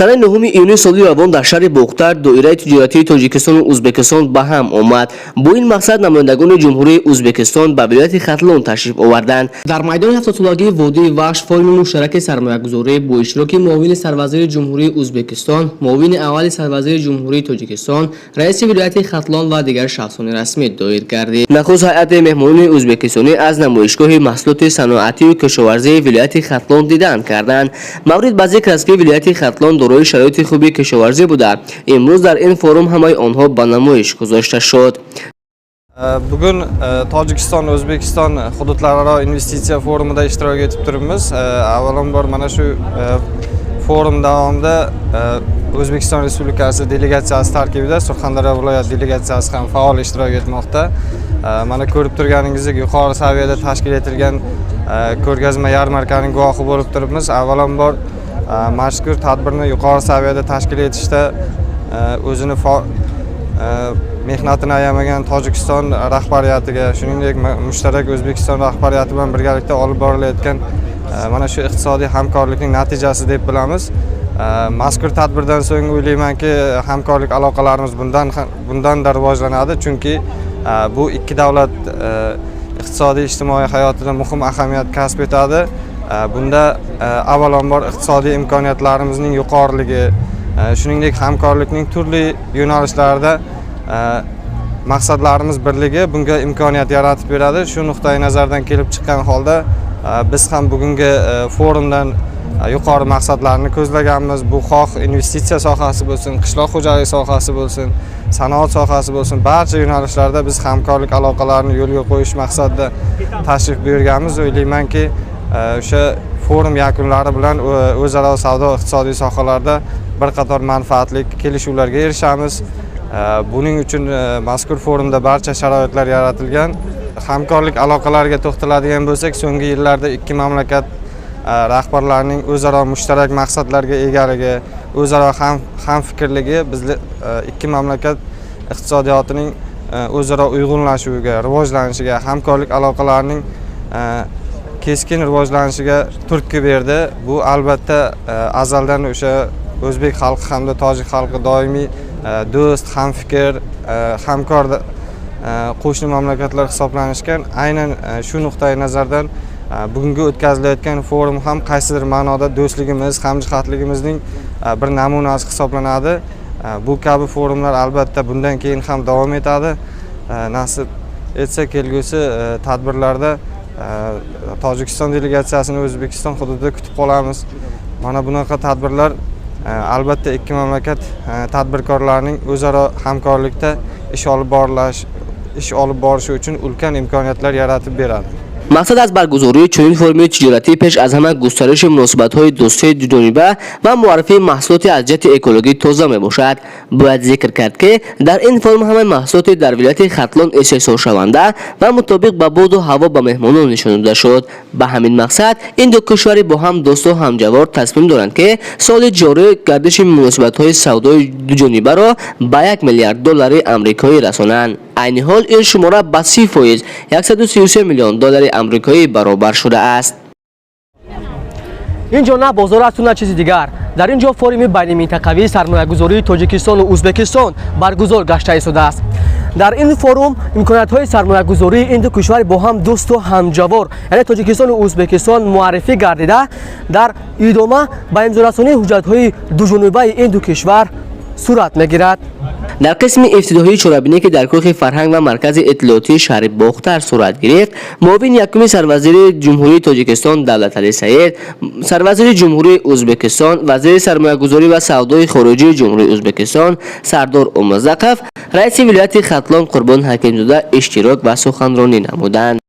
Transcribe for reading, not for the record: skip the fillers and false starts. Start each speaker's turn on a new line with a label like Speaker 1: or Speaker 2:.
Speaker 1: Санаи 9 июни соли равон дар шаҳри Бохтар доираи тиҷоратии Тоҷикистону Узбекистон ба ҳам омад. Бо ин мақсад намояндагони Ҷумҳурии Узбекистон ба вилояти Хатлон ташриф оварданд. Дар майдони 70-солагии водии Вахш форуми муштараки сармоягузорӣ бо иштироки муовини сарвазири Ҷумҳурии Узбекистон, муовини аввали сарвазири Ҷумҳурии Тоҷикистон, раиси вилояти Хатлон ва дигар шахсони расмӣ доир гардид. Нахуст ҳайати меҳмонони узбекистонӣ аз намоишгоҳи маҳсулоти саноатию кишоварзии вилояти Хатлон дидан карданд. Маврид ба зикр аст, ки вилояти Хатлон дорои шароити хуби кишоварзӣ буда, имрӯз дар ин форум ҳамаи онҳо ба намоиш гузошта шуд.
Speaker 2: Bugun Tojikiston O'zbekiston hududlararo investitsiya forumida ishtirok etib turibmiz. Avvalambor, mana shu forum davomida O'zbekiston Respublikasi delegatsiyasi tarkibida Surxondaryo viloyat delegatsiyasi ham faol ishtirok etmoqda. Mana ko'rib turganingizdek, yuqori saviyada tashkil etilgan ko'rgazma yarmarkaning guvohi bo'lib turibmiz. Avvalambor, mazkur tadbirni yuqori saviyada tashkil etishda o'zini mehnatini ayamagan Tojikiston rahbariyatiga, shuningdek, mushtarak O'zbekiston rahbariyati bilan birgalikda olib borilayotgan mana shu iqtisodiy hamkorlikning natijasi deb bilamiz. Mazkur tadbirdan so'ng o'ylaymanki, hamkorlik aloqalarimiz bundanda rivojlanadi, chunki bu ikki davlat iqtisodiy, ijtimoiy hayotida muhim ahamiyat kasb etadi. Bunda avvalambor iqtisodiy imkoniyatlarimizning yuqoriligi, shuningdek, hamkorlikning turli yo'nalishlarida maqsadlarimiz birligi bunga imkoniyat yaratib beradi. Shu nuqtai nazardan kelib chiqqan holda biz ham bugungi forumdan yuqori maqsadlarni ko'zlaganmiz. Bu xoh investitsiya sohasi bo'lsin, qishloq xo'jaligi sohasi bo'lsin, sanoat sohasi bo'lsin, barcha yo'nalishlarda biz hamkorlik aloqalarini yo'lga qo'yish maqsadida tashrif buyurganmiz. O'ylaymanki, o'sha forum yakunlari bilan o'zaro savdo iqtisodiy sohalarda bir qator manfaatli kelishuvlarga erishamiz. Buning uchun mazkur forumda barcha sharoitlar yaratilgan. Hamkorlik aloqalariga to'xtaladigan bo'lsak, so'nggi yillarda ikki mamlakat rahbarlarining o'zaro mushtarak maqsadlarga egaligi, o'zaro hamfikrligi bizni ikki mamlakat iqtisodiyotining o'zaro uyg'unlashuviga, rivojlanishiga, hamkorlik aloqalarining keskin rivojlanishiga turtki berdi. Bu albatta azaldan o'sha o'zbek xalqi hamda tojik xalqi doimiy do'st, hamfikr, hamkor qo'shni mamlakatlar hisoblanishgan. Aynan shu nuqtai nazardan bugungi o'tkazilayotgan forum ham qaysidir ma'noda do'stligimiz, hamjihatligimizning bir namunasi hisoblanadi. Bu kabi forumlar albatta bundan keyin ham davom etadi. Nasib etsa, kelgusi tadbirlarda Tojikiston delegatsiyasini O'zbekiston hududida kutib qolamiz. Mana bunaqa tadbirlar albatta ikki mamlakat tadbirkorlarining o'zaro hamkorlikda ish olib borishi uchun ulkan imkoniyatlar yaratib beradi.
Speaker 1: Мақсад аз баргузории чунин форуми тиҷоратӣ пеш аз ҳама густариши муносибатҳои дӯстии дуҷониба ва муаррифии маҳсулоти аз ҷиҳати экологӣ тоза мебошад. Бояд зикр кард, ки дар ин форум ҳамаи маҳсулоти дар вилояти Хатлон истеҳсолшаванда ва мутобиқ ба боду ҳаво ба меҳмонон нишон дода шуд. Ба ҳамин мақсад ин ду кишвари бо ҳам дӯсту ҳамҷавор тасмим доранд, ки соли ҷорӣ гардиши муносибатҳои савдои дуҷонибаро ба 1 миллиард доллари амрикоӣ расонанд. Айни ҳол ин шумора ба 30%, 133 миллион доллари амрикоӣ баробар шудааст.
Speaker 3: Ин ҷо на бозор асту, на чизи дигар. Дар ин ҷо форуми байниминтақавии сармоягузории Тоҷикистону Узбекистон баргузор гашта истодааст. Дар ин форум имкониятҳои сармоягузории ин ду кишвари бо ҳам дӯсту ҳамҷавор, яъне Тоҷикистону Узбекистон, муаррифӣ гардида, дар идома ба имзорасонии ҳуҷҷатҳои дуҷонибаи ин ду кишвар сурат мегирад.
Speaker 1: Дар қисми ифтитоҳии чорабинӣ, ки дар кӯхи фарҳанг ва маркази иттилоотии шаҳри Бохтар сурат гирифт, муовини якуми сарвазири Ҷумҳурии Тоҷикистон Давлаталӣ Саид, сарвазири Ҷумҳурии Ӯзбекистон, вазири сармоягузорӣ ва савдои хориҷии Ҷумҳурии Ӯзбекистон Сардор Умурзақов, раиси вилояти Хатлон Қурбон Ҳакимзода иштирок ва суханронӣ намуданд.